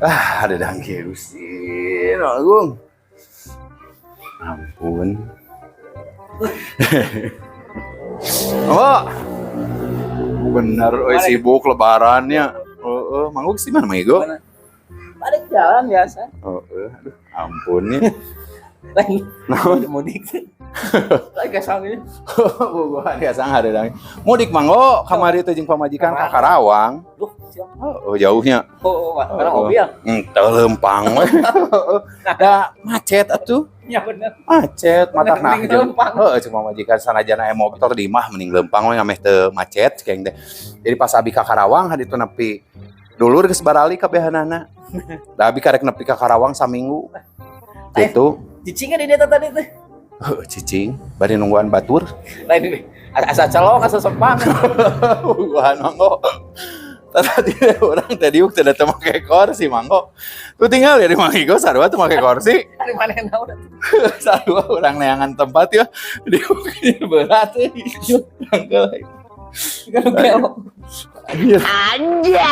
Ah, ada dangke Gusti Agung. Ampun. Oh. Bener, euy, sibuk lebarannya. Heeh, manggung sih mana, Mang Igo? Balik jalan biasa. Oh, aduh, ampun ya. Lain Naon? mudik. Lagi gasang ini. Bogohan biasa ada dang. Mudik manggo kamari teh jeung pamajikan ka Karawang. Duh, siap. Oh, jauhnya. Oh, karena mobil. Teu lempang we. Da macet atuh. Ya bener. Macet mata nah. Mending lempang. Heeh, cuma majikan sanajana aya motor di imah mending lempang we ngameh teu macet keng teh. Jadi pas abi ka Karawang haditu nepi dulur geus barali kabehanana. Da abi karek nepi ka Karawang saminggu. Gitu. Cicing kan di dia tadi tuh. Heuh, cicing bari nungguan batur. Lain ini. Asa celong, asa sempang. Bogohan manggo. Tadi orang tadi diuk teu teu make kursi manggo. Tuh tinggal ya di Mang Igo sarua teu make kursi. Dari mana yang tahu? Sarua urang neangan tempat ya. Diuk berat euy. Angkel. Kan gelo. Anjir. Anjay.